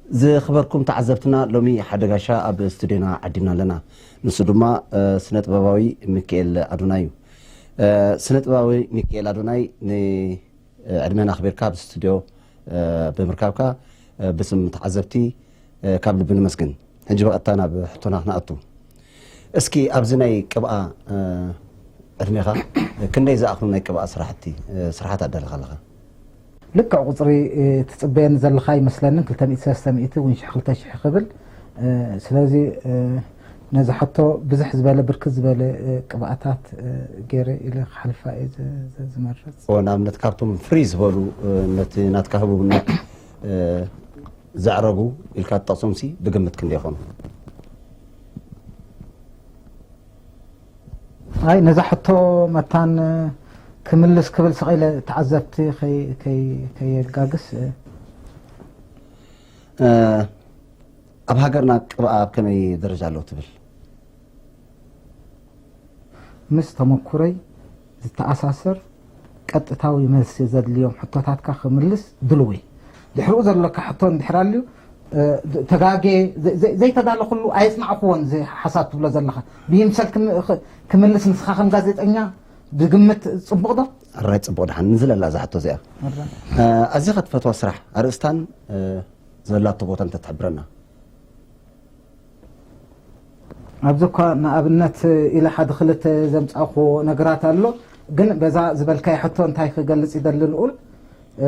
ዝኽበርኩም ተዓዘብትና፣ ሎሚ ሓደ ጋሻ ኣብ ስቱድዮና ዓዲምና ኣለና። ንሱ ድማ፣ እ፣ ስነ ጥበባዊ ሚካኤል ኣዶናይ እዩ። እ፣ ስነ ጥበባዊ ሚካኤል ኣዶናይ፣ ን-፣ እ፣ ዕድመና ኣኽቢርካ ኣብ ስቱድዮ፣ እ፣ ብምርካብካ፣ እ፣ ብስም ተዓዘብቲ፣ እ፣ ካብ ልቢ ንመስግን። ሕጂ ብቐጥታ ናብ ሕቶና ክንኣቱ። እስኪ ኣብዚ ናይ ቅብኣ፣ እ፣ ዕድሜኻ ክንደይ ዝኣኽሉ ናይ ቅብኣ ስራሕቲ፣ እ፣ ስራሓት ኣዳሊኻ ኣለኻ? ልክዕ ቁጽሪ፣ እ፣ ትጽበየኒ ዘለኻ ኣይመስለንን፣ ክልተ ሚእቲ ሰለስተ ሚእቲ ወይ ሽሕ ክልተ ሽሕ ክብል። እ፣ ስለዚ፣ እ፣ ነዚ ሕቶ ብዝሕ ዝበለ፣ ብርክት ዝበለ፣ እ፣ ቅብኣታት፣ እ፣ ገይረ ኢለ ክሓልፋ እየ ዝ-፣ ዝ-፣ ዝመርጽ። ኦ፣ ንኣብነት ካብቶም ፍርይ ዝበሉ፣ እ፣ ነቲ ናትካ ህቡብነት፣ እ፣ ዘዕረጉ ኢልካ ትጠቕሶምሲ ብግምት ክንደይ ይኾኑ? ኣይ፣ ነዛ ሕቶ መታን ክምልስ ክብል ስቕ ኢለ ተዓዘብቲ ከይ-፣ ከይ-፣ ከየጋግስ፣ እ፣ እ፣ ኣብ ሃገርና ቅብኣ ኣብ ከመይ ደረጃ ኣሎ ትብል? ምስ ተመኩረይ ዝተኣሳሰር ቀጥታዊ መልሲ ዘድልዮም ሕቶታትካ ክምልስ ድልው እየ። ድሕሪኡ ዘለካ ሕቶ እንድሕር ኣልዩ፣ እ፣ ተጋጌ፣ ዘ-፣ ዘ-፣ ዘይተዳለኹሉ ኣየጽናዕኩዎን፣ እዚ ሓሳብ ትብሎ ዘለኻ። ብይምሰል ክም-፣ ኽ-፣ ክምልስ ንስኻ ከም ጋዜጠኛ ብግምት ጽቡቕ ዶ? ኣራይ ጽቡቕ፣ ደሓን ንዝለላ እዛ ሕቶ እዚኣ። ኣራ። እ፣ ኣዚኻ ትፈትዋ ስራሕ፣ ኣርእስታን፣ እ፣ ዘላቶ ቦታን እንተትሕብረና። ኣብዚ እኳ ንኣብነት ኢለ ሓደ ክልተ ዘምጻእኩዎ ነገራት ኣሎ፣ ግን በዛ ዝበልካዮ ሕቶ እንታይ ክገልጽ ይደሊ ልኡል፣ እ፣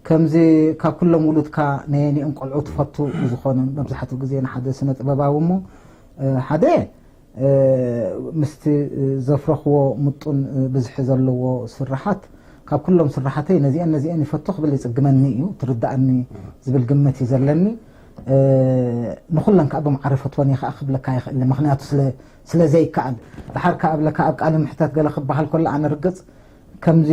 ከምዚ ካብ ኩሎም ውሉድካ ነየኒኦም ቆልዑ ትፈቱ ዝኾነ መብዛሕትኡ ግዜ ንሓደ ስነ ጥበባዊ እሞ፣ እ፣ ሓደ፣ እ፣ ምስቲ፣ እ፣ ዘፍረኽዎ ምጡን፣ እ፣ ብዝሒ ዘለዎ ስርሓት ካብ ኩሎም ስርሓተይ ነዚአን ነዚአን ይፈቱ ክብል ይጽግመኒ እዩ፣ ትርዳእኒ ዝብል ግምት እዩ ዘለኒ። እ፣ ንኹለን ከኣ ብማዕረ ፈትወን እየ ከኣ ክብለካ ይኽእል፣ ምኽንያቱ ስለ፣ ስለ ዘይከኣል። ደሓር ከኣ እብለካ ኣብ ቃለ ምሕተት ገለ ክበሃል ከሎ ኣነ ርግጽ ከምዚ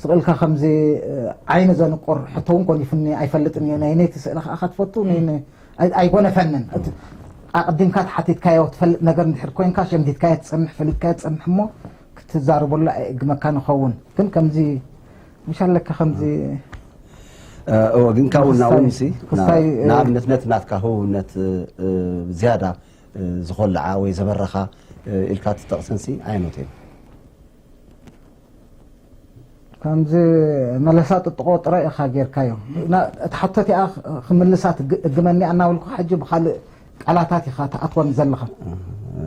ስቕ ኢልካ ከምዚ፣ እ፣ ዓይኒ ዘንቁር ሕቶ እውን ጎኒፉኒ ኣይፈልጥን እየ። ናይ ነይቲ ስእሊ ከኣ ከትፈቱ ነይነ-፣ ኣይ-፣ ኣይጎነፈንን። እቲ ኣቕዲምካ ተሓቲትካዮ ትፈልጥ ነገር እንድሕር ኮይንካ ሸምዲድካዮ ትጸንሕ፣ ፈሊጥካዮ ትጸንሕ እሞ ክትዛረበሉ ኣይእግመካን ይኸውን። ግን ከምዚ ምሽ ኣለካ ከምዚ እ፣ እወ፣ ግን ካብኡ ክሳይ፣ ናውን ሲ፣ ክሳይ፣ ና-፣ እ፣ ንኣብነት ነቲ ናትካ ህውነት፣ እ፣ ዝያዳ፣ እ፣ ዝኾልዓ ወይ ዘበረኻ፣ እ፣ ኢልካ ትጠቕሰን ሲ ኣየኖት እየን? ከምዚ መለሳ ጥጥቆ ጥራይ ኢኻ ጌርካዮ። ና-፣ እታ ሕቶ እቲኣ ክምልሳ ትግ-፣ እግመኒ ኣናበልኩ ሕጂ ብኻልእ ቃላታት ኢኻ ትኣትወኒ ዘለኻ። እ፣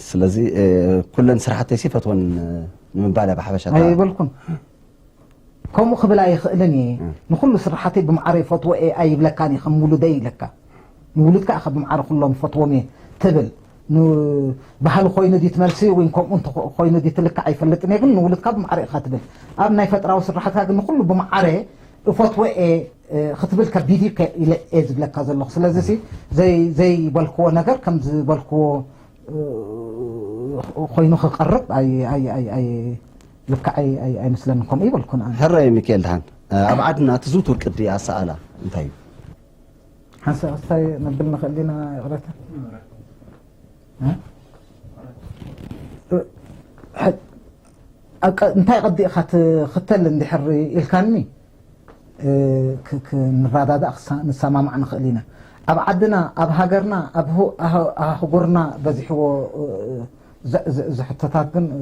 ስለዚ፣ እ፣ ኩለን ስራሕተይሲ ፈትወን፣ እ፣ ንምባል እያ ብሓፈሻ እታ ኣይበልኩን። ከምኡ ክብል ኣይኽእልን እየ። እ። ንኹሉ ስራሓተይ ብማዕረ ይፈትዎ እየ ኣይብለካን እየ፣ ከም ውሉደይ ኢለካ። ንውሉድካ ኢኻ ብማዕረ ኩሎም ይፈትዎም እየ ትብል። ን-፣ ባህሊ ኮይኑ ድዩ ትመልሲ ወይ ከምኡ እንተ-፣ ኮይኑ ድዩ ትልካዕ ኣይፈልጥን እየ፣ ግን ንውሉድካ ብማዕረ ኢኻ ትብል። ኣብ ናይ ፈጠራዊ ስራሓትካ ግን ንኹሉ ብማዕረ እፈትዎ እየ፣ እ፣ ክትብል ከቢድ እዩ ከ-፣ ኢለ እየ ዝብለካ ዘለኹ። ስለዚ ሲ ዘይ-፣ ዘይበልክዎ ነገር ከም ዝበልክዎ፣ እ፣ ኮይኑ ክቐርብ ኣይ-፣ ኣይ-፣ ኣይ-፣ ኣይ-፣ ልክዕ ኣይ-፣ ኣይ-፣ ኣይመስለኒ፣ ከምኡ ይበልኩን ኣነ። ሕራይ ሚካኤል፣ ደሓን፣ ኣብ ዓድና እቲ ዝውቱር ቅዲ ኣሰኣላ እንታይ እዩ? ሓንሳእ ክስታይ ነብል ንኽእል ዲና ይቕረታ? እ? እ፣ ሐ-፣ ኣብ ቀ-፣ እንታይ ቅዲ ኢኻ ትኽተል እንድሕር ኢልካኒ፣ እ፣ ክ-፣ ክንረዳዳእ ክሳ-፣ ንሰማማዕ ንኽእል ኢና። ኣብ ዓድና፣ ኣብ ሃገርና፣ ኣብ ሁ-፣ ኣህ-፣ ኣህጉርና በዚሕዎ፣ እ፣ ዝ-፣ ዝ-፣ ዝሕቶታት ግን፣ እ፣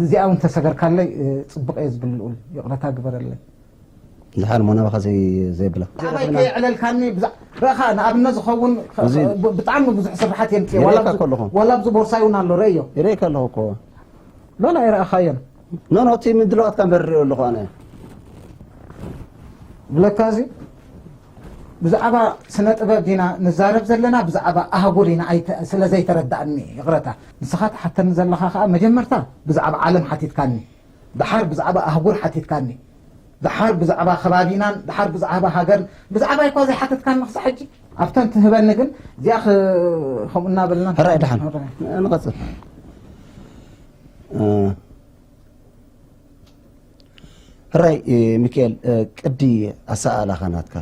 እዚኣ እውን ተሰገርካለይ፣ እ፣ ጽቡቕ እየ ዝብል ልኡል፣ ይቕረታ ግበረለይ። ድሓር ሞናባኻ ዘይ-፣ ዘይብላ። ኣባይ ከየዕለልካኒ ብዛ-፣ ረእኻ፣ ንኣብነት ዝኸውን ኸ-፣ እዚ ብ-፣ ብጣዕሚ ብዙሕ ስርሓት የምጽእ። ይርእየካ ዋላ ኣብዚ፣ ከለኹ። ዋላ ኣብዚ ቦርሳይ እውን ኣሎ፣ ረእዮ። ይርእየካ ኣለኹ እኮ። ሎላ ኣይረኣኻዮን። ኖ፣ ኖ፣ እቲ ምድላዋትካ እምበር ርእዮ ኣለኹ ኣነ። ብለካ እዚ ብዛዕባ ስነ ጥበብ ዲና ንዛረብ ዘለና፣ ብዛዕባ ኣህጉር ኢና ኣይተ-፣ ስለ ዘይተረዳእኒ፣ ይቕረታ። ንስኻ ትሓተኒ ዘለኻ ኸኣ መጀመርታ ብዛዕባ ዓለም ሓቲትካኒ። ደሓር ብዛዕባ ኣህጉር ሓቲትካኒ። ደሓር ብዛዕባ ከባቢናን፣ ደሓር ብዛዕባ ሃገርን፣ ብዛዕባ እኳ ዘይሓተትካኒ ክሳዕ ሕጂ። ኣብተን ትህበኒ ግን፣ እዚኣ ኸ-፣ ከምኡ እናበልና ሕራይ ደሓን። ሕራይ። ንቐጽል። እ፣ ሕራይ፣ እ፣ ሚካኤል፣ እ፣ ቅዲ ኣሰኣእላኻ ናትካ፣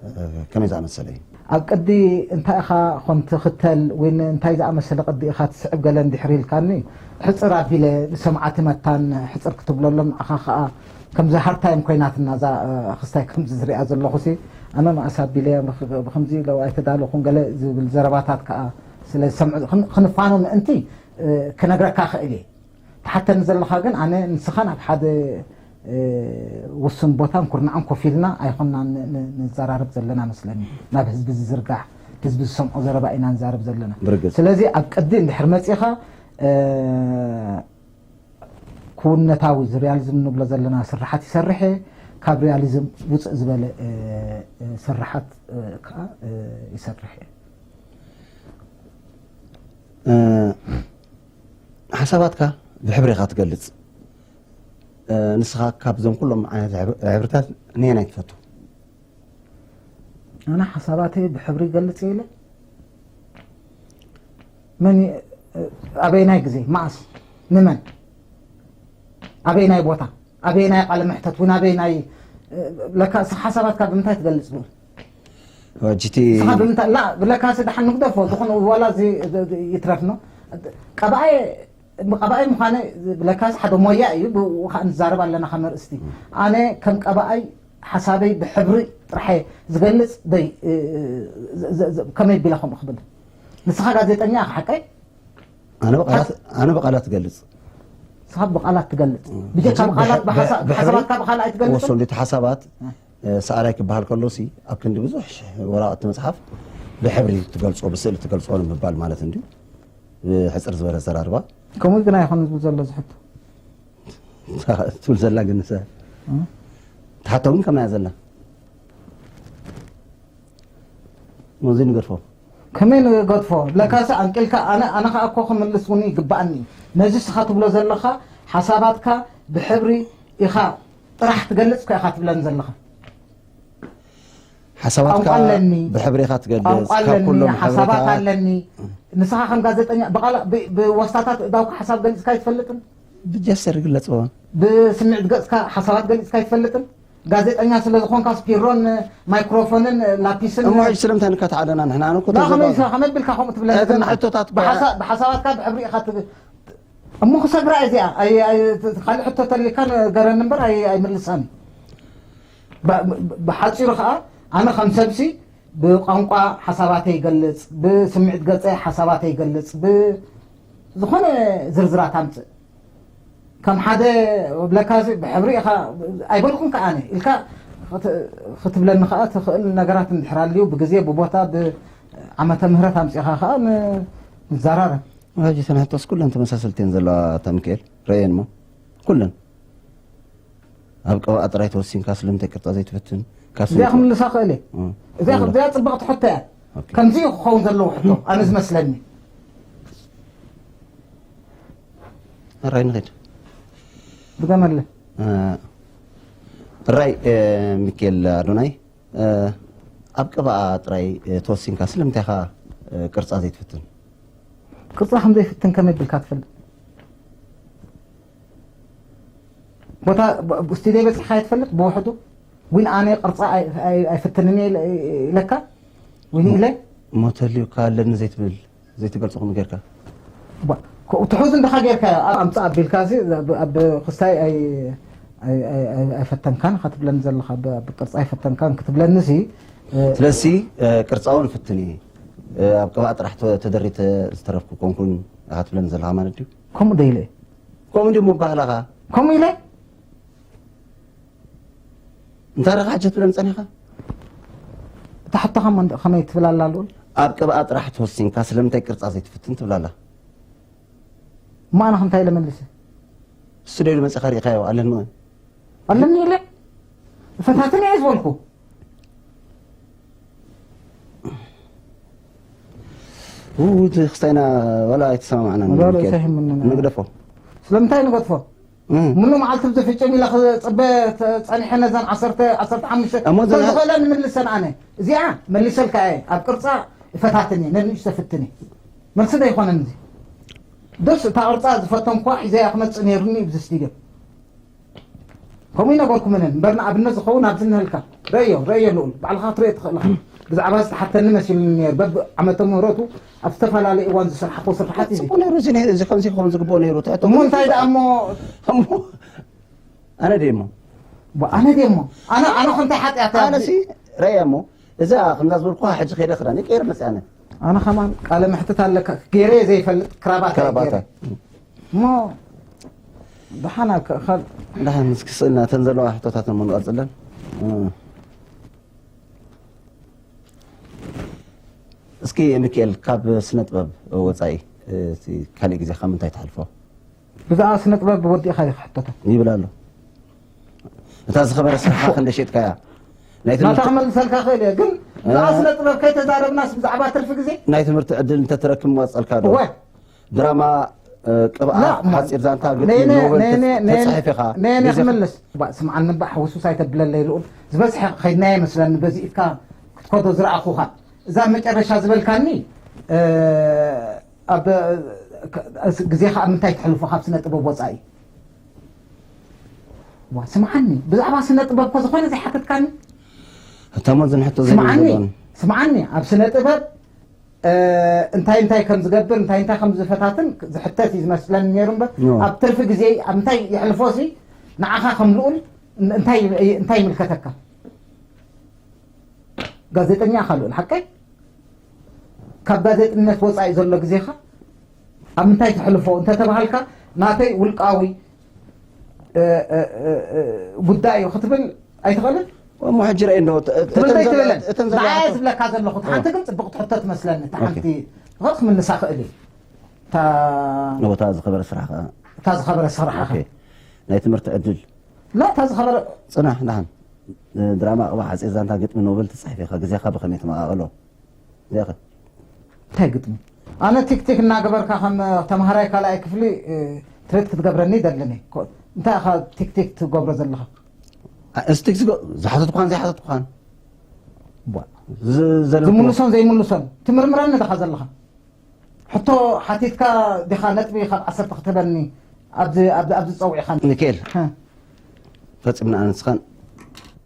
እ፣ ከመይ ዝኣመሰለ እዩ? ኣብ ቅዲ እንታይ ኢኻ ኾን ትኽተል ወይ እንታይ ዝኣመሰለ ቅዲ ኢኻ ትስዕብ ገለ እንድሕር ኢልካኒ፣ ሕጽር ኣቢለ ንሰማዕቲ መታን ሕጽር ክትብለሎም፣ ንዓኻ ኸኣ ከምዚ ሃርታይም ኮይናትና እዛ፣ እ፣ ክስታይ ከምዚ ዝሪኣ ዘለኹሲ፣ ኣነ መኣስ ኣቢለ ብኽ-፣ ብኸምዚ ለው ኣይተዳለኹን ገለ ዝብል ዘረባታት ከኣ ስለ ዝሰምዑ፣ ክን-፣ ክንፋኖ ምእንቲ፣ እ፣ ክነግረካ ክእል እየ። ትሓተኒ ዘለኻ ግን ኣነ ንስኻን ኣብ ሓደ፣ እ፣ ውሱን ቦታን ኩርናዕን ኮፍ ኢልና ኣይኮንና ን-፣ ን-፣ ንዘራረብ ዘለና መስለኒ። ናብ ህዝቢ ዝዝርጋሕ፣ ህዝቢ ዝሰምዖ ዘረባ ኢና ንዛረብ ዘለና። ብርግጽ። ስለዚ ኣብ ቅዲ እንድሕር መጺኻ፣ እ፣ ክውንነታዊ እዚ ሪያሊዝም ንብሎ ዘለና ስርሓት ይሰርሕ እየ። ካብ ሪያሊዝም ውጽእ ዝበለ፣ እ፣ እ፣ ስርሓት፣ እ፣ ከኣ፣ እ፣ ይሰርሕ እየ። እ፣ ሓሳባትካ ብሕብሪ ኢኻ ትገልጽ። እ፣ ንስኻ ካብዞም ኩሎም ዓይነት ሕብሪ-፣ ሕብርታት ነየናይ ትፈቱ? ኣነ ሓሳባተይ ብሕብሪ ይገልጽ ኢለ። መን ይ-፣ ኣበየናይ ግዜ? መኣስ? ንመን? ኣበየናይ ቦታ? ኣበየናይ ቃለ መሕተት? እውን ኣበየናይ? ለካ እስኻ ሓሳባትካ ብምንታይ ትገልጽ? ብኡ ሕጂ እቲ ንስኻ ብምንታይ? ላ፣ ለካ ሲ ደሓን ንግደፎ። ዝኾነ ዋላ እዚ ይትረፍ ነው። ቀባኤ፣ ቀባኤ ምዃነ ለካስ ሓደ ሞያ እዩ። ብኡ ኸዓ ንዛረብ ኣለና ከም ኣርእስቲ። ኣነ ከም ቀባኣይ ሓሳበይ ብሕብሪ ጥራሕ እየ ዝገልጽ። ደይ፣ እ፣ ዝ-፣ ዝ-፣ ዝ-፣ ከመይ ቢለ ከምኡ ክብል? ንስኻ ጋዜጠኛ ኢኻ፣ ሓቀይ? ኣነ ብቓላት፣ ኣነ ብቓላት እገልጽ። ንስኻ ብቓላት ትገልጽ። እ፣ ብጀካ ሕጂ ብቓላት ብሕ-፣ ብሓሳ-፣ ብሕብሪ ብሓሳባትካ ብኻልእ ኣይትገልጽን? ወሰንዱ እቲ ሓሳባት፣ እ። እ፣ ሰኣላይ ክበሃል ከሎሲ ኣብ ክንዲ ብዙሕ ሽሕ ወረቓቕቲ መጽሓፍ ብሕብሪ ትገልጾ፣ ብስእሊ ትገልጾ ንምባል ማለት እንድዩ። ብሕጽር ዝበለ ኣዘራርባ። ከምኡ ግን ኣይኮነ ዝብል ዘሎ እዚ ሕቶ። ትብል ዘላ ግን ንሳ። እ? ትሓቶ ግን ከምያ ዘላ። ነዚ ንገድፎ። ከመይ ንገድፎ? ለካሲ ኣንቂልካ ኣነ፣ ኣነ ኸኣ እኮ ክምልስ እውን ይግባኣኒ። ነዚ ስኻ ትብሎ ዘለኻ ሓሳባትካ ብሕብሪ ኢኻ ጥራሕ ትገልጽ እኮ ኢኻ ትብለኒ ዘለኻ። ሓሳባትካ ቋንቋ ኣለኒ። ብሕብሪ ኢኻ ትገልጽ። ቋንቋ ካብ ኣለኒ፣ ኩሎም ሓሳባት ሕብርታት ኣለኒ። ንስኻ ከም ጋዜጠኛ ብቓላ-፣ ብ-፣ ብዋስታታት እዳውካ ሓሳብ ገሊጽካ ኣይትፈልጥን? ብጀስተር ይግለጽ እዋ። ብስምዒት ገጽካ ሓሳባት ገሊጽካ ኣይትፈልጥን? ጋዜጠኛ ስለ ዝኾንካስ ፒሮን ማይክሮፎንን ላፒስን እሞ ሕጂ ስለምንታይ ንከታዕ ኣለና ንሕና? ኣነ እኮ ላ፣ ተዘባ-፣ ከመይ ኢኻ፣ ከመይ ቢልካ ከምኡ ትብለኒ እቲ ዘለኻ? ንሕቶታት ብሓሳ-፣ ብሓሳባትካ ብሕብሪ ኢኻ ትብ-፣ እሞ ክሰግራ እዚኣ፣ ኣይ-፣ ኣይ-፣ ካልእ ሕቶ ተልካ ንገረኒ እምበር ኣይ-፣ ኣይምልሳን። ብ-፣ ብ-፣ ብሓጺሩ ኸኣ ኣነ ከም ሰብሲ ብቋንቋ ሓሳባተይ ይገልጽ፣ ብስምዒት ገጸ ሓሳባተይ ይገልጽ፣ ብ-፣ ዝኾነ ዝርዝራት ኣምጽእ። ከም ሓደ ብለካ እዚ ብሕብሪ ኢኻ ኣይበልኩን ከኣ ኣነ ኢልካ ክት-፣ ክትብለኒ ከኣ ትኽእል ነገራት እንድሕር ኣልዩ ብግዜ ብቦታ ብዓመተ ምህረት ኣምጺእኻ ከኣ ን-፣ ንዘራረብ። ሕጂ እተን ሕቶስ ኩለን ተመሳሰልቲ እየን ዘለዋ ኣታ ሚካኤል፣ ረኣየን እሞ። ኩለን። ኣብ ቀብኣ ጥራይ ተወሲንካ ስለምንታይ ቅርጻ ዘይትፍትን? ካብ እዚኣ ስምዒት ክምልሳ ክእል እየ። እ። እዚኣ፣ እዚኣ ጽብቕቲ ሕቶ እያ። ኦኬ። ከምዚ እዩ ክኸውን ዘለዎ ሕቶ፣ ኣነ ዝመስለኒ። ሕራይ ንኸይድ። ድገመለ። እ፣ ሕራይ፣ እ፣ ሚካኤል ኣዶናይ፣ እ፣ ኣብ ቀብኣ ጥራይ፣ እ፣ ተወሲንካ ስለምንታይ ኢኻ፣ እ፣ ቅርጻ ዘይትፍትን? ቅርጻ ከም ዘይፍትን ከመይ ቢልካ ትፈልጥ? ቦታ ብ-፣ ብ-፣ ስቱድዮ በጺሕካ ኣይትፈልጥ ብውሕዱ? ዊን ኣነ ቅርጻ ኣይ-፣ ኣይ-፣ ኣይፍትንን እየ ኢለ-፣ ኢለካ? ዊን ኢለ? እሞ ተልዩካ ኣለኒ ዘይትብል፣ ዘይትገልጾ ከመይ ጌርካ? ባ-፣ ኮ-፣ ትሑዝ እንድኻ ጌርካ ኣብ ኣምጽእ ኣቢልካ ሲ፣ ኣብ፣ ኣብ ክስታይ ኣይ-፣ ኣይ-፣ ኣይ-፣ ኣይ-፣ ኣይፈተንካን ኢኻ ትብለኒ ዘለኻ፣ ብ-፣ ኣብ ቅርጻ ኣይፈተንካን ክትብለኒ ሲ፣ እ፣ ስለዚ፣ እ፣ ቅርጻ እውን እፍትን እየ። እ፣ ኣብ ቀባእ ጥራሕ ተ-፣ ተደሪተ ዝተረፍኩ ኮንኩን ኢኻ ትብለኒ ዘለኻ ማለት ድዩ? ከምኡ ዶ ኢለ? ከምኡ እንድዩ ምባህላኻ። ከምኡ ኢለ? እንታይ ረኻ ሕጂ ትብለኒ ጸኒኻ? እታ ሕቶኻ እሞ እንደ-፣ ከመይ ትብል ኣላ ልኡል? ኣብ ቅብኣ ጥራሕ ተወሲንካ ስለምንታይ ቅርጻ ዘይትፍትን ትብል ኣላ? እሞ ኣነ ከ እንታይ ኢለ መሊሰ? ስቱድዮ መጺኻ ሪኢኻዮ ኣለኒ? ኣለኒ ኢለ? ፈታትን እየ ዝበልኩ። ው፣ እቲ ክስታይና ዋላ ኣይተሰማማዕናን ወላ ንግደፎ። ኣይተሰማማዕናን። ንግደፎ። ስለምንታይ ንገድፎ? እም። ምሉ መዓልቲ ብዚ ፍጭም ኢለ ክጽበ ተ-፣ ጸኒሐ ነዘን ዓሰርተ፣ ዓሰርተ ሓሙሽተ እሞ ዘን ዝኽእለን ምልሰን ኣነ። እዚኣ መሊሰልካ እየ። ኣብ ቅርጻ እፈታትን እየ፣ ነንእሽቶ ፍትን እየ። መልሲ ዶ ኣይኮነን እዚ? ደስ እታ ቅርጻ ዝፈተንኳ ሒዘያ ክመጽእ ነይሩኒ ብዚ ስቱድዮ። ከምኡ ይነበርኩ ምንን እምበር ንኣብነት ዝኸውን ኣብዚ እንህልካ። ረእዮ፣ ረእዮ ልኡል። ባዕልኻ ክትሪኦ ትኽእል ኢኻ። ብዛዕባ ዝተሓተኒ መሲሉኒ ነይሩ። በብዓመተ ምህረቱ ኣብ ዝተፈላለዩ እዋን ዝሰርሓኹ ስርሓት እዩ። ጽቡቕ ነይሩ። እዚ ነይ-፣ እዚ ከምዚ ክኸውን ዝግብኦ ነይሩ። ትሕቶ እሞ እንታይ ደኣ እሞ? እሞ ኣነ ድየ እሞ? ዋ፣ ኣነ ድየ እሞ? ኣነ፣ ኣነ ከ እንታይ ሓጢኣት እያ? ኣነ ሲ ረእየ እሞ፣ እዛ ከምዛ ዝበልኩኻ ሕጂ ከይደ ክዳን ይቀይር መጽእ ኣነ። ኣነ ከማን ቃለ መሕትት ኣለካ። ገይረ ዘይፈልጥ ክራባት እየ ክራባታ። ገይረ። እሞ ደሓን ኣብ ከ-፣ ከ-፣ ደሓን እስኪ ስእልና እተን ዘለዋ ሕቶታት እሞ ንቐጽለን። እ። እስኪ ሚካኤል፣ ካብ ስነ ጥበብ ወጻኢ፣ እቲ ካልእ ግዜኻ ምንታይ ተሕልፎ? ብዛዕባ ስነ ጥበብ ወዲእካ ዲኻ ሕቶታት? ይብል ኣሎ። እታ ዝኸበረ ስራሕኻ ክንደይ ሸጥካያ? ናይ ናታ ትምህርቲ ክመልሰልካ ክእል እየ፣ ግን ብዛዕባ እ። ስነ ጥበብ ከይተዛረብናስ ብዛዕባ ትርፊ ግዜ? ናይ ትምህርቲ ዕድል እንተትረክብ ምቐጸልካ ዶ? እወ። ድራማ፣ እ፣ ቅብኣ፣ ላ፣ እሞ ሓጺር ዛንታ፣ ግጥሚ፣ ነይ፣ ነይ፣ ኖቨል ነይ፣ ተጽ-፣ ነይ፣ ነይ፣ ተጻሒፍ ኢኻ። ነይ፣ ነይ ግዜኻ ክምልስ። ባ-፣ ስምዓኒ እምባ፣ ሕውሱስ ኣይተብለለይ ልኡል። ዝበዝሐ ከይድናዮ መስለኒ፣ በዚ ኢድካ ክትከዶ ዝረኣኹኻ። እዛ መጨረሻ ዝበልካኒ፣ እ፣ ኣብ፣ እ፣ ክ-፣ እስ-፣ ግዜኻ ኣብ ምንታይ ተሕልፎ ካብ ስነ ጥበብ ወጻኢ? ዋ፣ ስምዓኒ፣ ብዛዕባ ስነ ጥበብ እኮ ዝኾነ ዘይሓተትካኒ? እታ እሞ ዝንሕቶ ስምዓኒ፣ ዘይብሉ ስምዓኒ፣ ኣብ ስነ ጥበብ እ፣ እንታይ እንታይ ከም ዝገብር፣ እንታይ እንታይ ከም ዝፈታትን ዝሕተት እዩ ዝመስለኒ ነይሩ እምበር፣ ኖ። ኣብ ትርፊ ግዜ ኣብ እንታይ የሕልፎ ሲ ንዓኻ ከም ልኡል ን-፣ እንታይ፣ እንታይ ይምልከተካ? ጋዜጠኛ ኢኻ ልኡል፣ ሓቀይ? ካብ ጋዜጠኝነት ወጻኢ ዘሎ ግዜኻ ኣብ ምንታይ ተሕልፎ እንተተባሃልካ፣ ናተይ ውልቃዊ እ፣ እ፣ እ፣ እ፣ ጉዳይ እዩ ክትብል ኣይትኽእልን? እሞ ሕጂ ርኣይ እንዶ፣ እ፣ ትብል እተን ዘለ-፣ ዘይትብልን? እተን ዘለዋ ንዓይ ሕቶ ዝብለካ ዘለኹ፣ እቲ እ። ሓንቲ ግን ጽብቕቲ ሕቶ ትመስለኒ። እታ ኦኬ። ሓንቲ፣ ትኽእል ክምልሳ ክእል እዩ። እታ እታ ዝኸበረ ስራሕ ከኣ። እታ ዝኸበረ ስራሕ ኦኬ። ከኣ። ናይ ትምህርቲ ዕድል። ላ፣ እታ ዝኸበረ ጽናሕ፣ ደሓን። ድራማ፣ ቅብኣ፣ ሓጺር ዛንታ፣ ግጥሚ፣ ኖቨል ትጽሕፍ ኢኻ። ግዜኻ ብኸመይ ትመቓቕሎ? እዚኣ ከ? እንታይ ግጥሚ? ኣነ ቲክቲክ እናገበርካ ከም ተምሃራይ ካልኣይ ክፍሊ፣ እ፣ ትሬት ክትገብረኒ ይደልን እየ። ኮ-፣ እንታይ ኢኻ ቲክቲክ ትገብሮ ዘለኻ? አ፣ እዚ ቲክቲክ ዝሓተትኳን ዘይሓተትኳን። ቧ። ዝ-፣ ዘለኩ ዝምልሶን ዘይምልሶን ትምርምረኒ ዲኻ ዘለኻ? ሕቶ ሓቲትካ ዲኻ ነጥቢ ካብ ዓሰርተ ክትህበኒ ኣብዚ፣ ኣብዚ፣ ኣብዚ ጸዊዕኻኒ? ሚካኤል። ሀ። ፈጺምና ኣነ ንስኻን።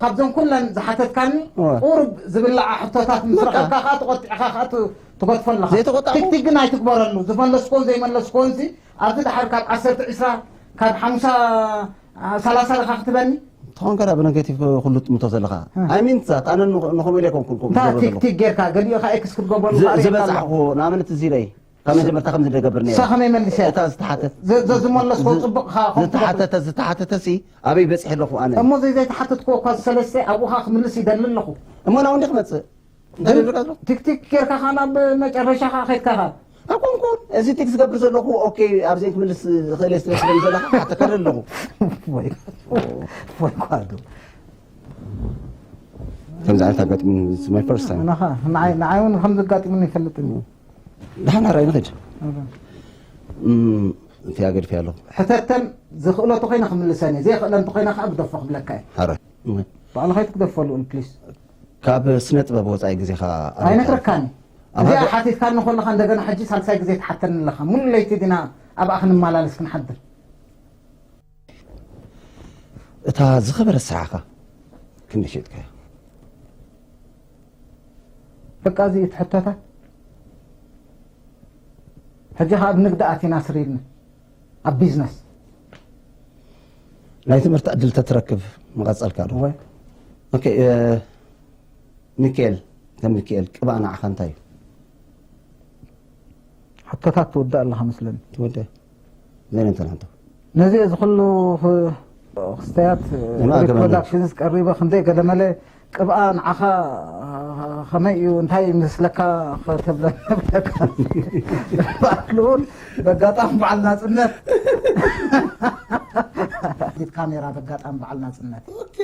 ካብዘን ኩለን ዝሓተትካኒ እወ። ቁሩብ ዝብላዓ ሕቶታት ምስ በቃ። ረኸብካ ከኣ ተቖጢዕካ ከኣ ት-፣ ትገድፎ ኣለኻ። ዘይተቖጣዕኩ? ቲክቲክ ግን ኣይትግበረሉ። ዝመለስኩዎን ዘይመለስኩዎንሲ ኣብዚ ድሓር ካብ ዓሰርተ ዒስራ፣ ካብ ሓሙሳ፣ አ፣ ሰላሳ ኢኻ ክትበኒ? ትኾን ከዳ ብነጌቲቭ ኩሉ ትምቶ ዘለኻ። እ። ኣይ ሚን ዛት፣ ኣነ ንኸ-፣ ንኸምኡ ኢለ ኣይኮንኩን ከምኡ እንታ ዝገብሮ ዘለኹ። ቲክቲክ ጌርካ፣ ገሊኡ ኸኣ ኤክስ ክትገብረሉ ዝ-፣ ኸኣ ርእየካ ዝበጻሕኩ፣ ኣለኹ። ንኣብነት እዚ ኢለይ፣ ካብ መጀመርታ ከም ዝደገብርኒ እሳ እያ። ከመይ መሊሰ? እታ ዝተሓተት-፣ ዘ-፣ ዘ-፣ ዝመለስኩ ዝ-፣ ጽቡቕ ኸኣ ኮንኩ። ዝተሓተተ፣ ዝተሓተተ ሲ ኣበይ በጺሐ ኣለኹ ኣነ? እሞ ዘይ-፣ ዘይተሓተትኩዎ እኳ ዝሰለስተ ኣብኡ ኸኣ ክምልስ ይደሊ ኣለኹ። እሞ ናብኡ እንዲ ክመጽእ? እንታይ ግን ደልካ ኣለኹ? ቲክቲክ ጌርካ ኸኣ ናብ መጨረሻ ኸኣ ኸይድካ ኸኣ። ኣይኮንኩን። እዚ ቲክ ዝገብር ዘለኹ፣ ኦኬ፣ ኣብዚአን ክምልስ ዝኽእል እየ ስለ ዝብለኒ ዘለኻ፣ ክሓተካ ደለኹ። ወይ፣ ወይ ጓዱ። ከምዚ ዓይነት ኣጋጢሙኒ፣ it's my first time። ንኻ፣ ንዓይ፣ ንዓይ እውን ከም ዘጋጢሙኒ ይፈልጥን እዩ። ደሓን፣ ኣራይ ንኽድ። ኣረ። እም፣ እቲኣ ገድፊ ኣለኹ። ሕተተን ዝኽእሎ እንተኾይነ ክምልሰን እየ፣ ዘይኽእለን እንተኾይነ ከዓ ግደፎ ክብለካ እየ። ኣረ። ባዕልኻ ኣይትግደፎ ልኡል፣ ፕሊስ። ካብ ስነ ጥበብ ወጻኢ ግዜኻ ኣበይ ኣይነግረካን። ኣብ እዚኣ ሃገር ሓቲትካኒ ከለኻ እንደገና ሕጂ ሳልሳይ ግዜ ትሓተኒ ኣለኻ። ሙሉ ለይቲ ዲና ኣብኣ ክንመላለስ ክንሓድር? እታ ዝኸበረት ስራሕኻ ክንደይ ሸጥካያ? በቃ እዚ እቲ ሕቶታት። ሕጂ ኸኣ ኣብ ንግዲ ኣቲና ስር ኢልና። ኣብ ቢዝነስ። ናይ ትምህርቲ ዕድል ተትረክብ ምቐጸልካ ዶ? እወ። ኦኬ፣ እ፣ ሚካኤል፣ ከም ሚካኤል፣ ቅብኣ ንዓኻ እንታይ እዩ? ሕቶታት ትውድእ ኣለኻ መስለኒ። ትውድእ? ዘይነ እንተን ሕቶ። ነዚ እዚ ኩሉ ኽ-፣ ክስተያት፣ እማ ሪፕሮዳክሽንስ ቀሪበ ክንደይ ገለመለ ቅብኣ ንዓኻ ከመይ እዩ፣ እንታይ ይመስለካ ከተብለኒ እብለካ። በዓል ልኡል በጋጣሚ በዓል ናጽነት። ፊት ካሜራ በጋጣሚ በዓል ናጽነት። ኦኬ።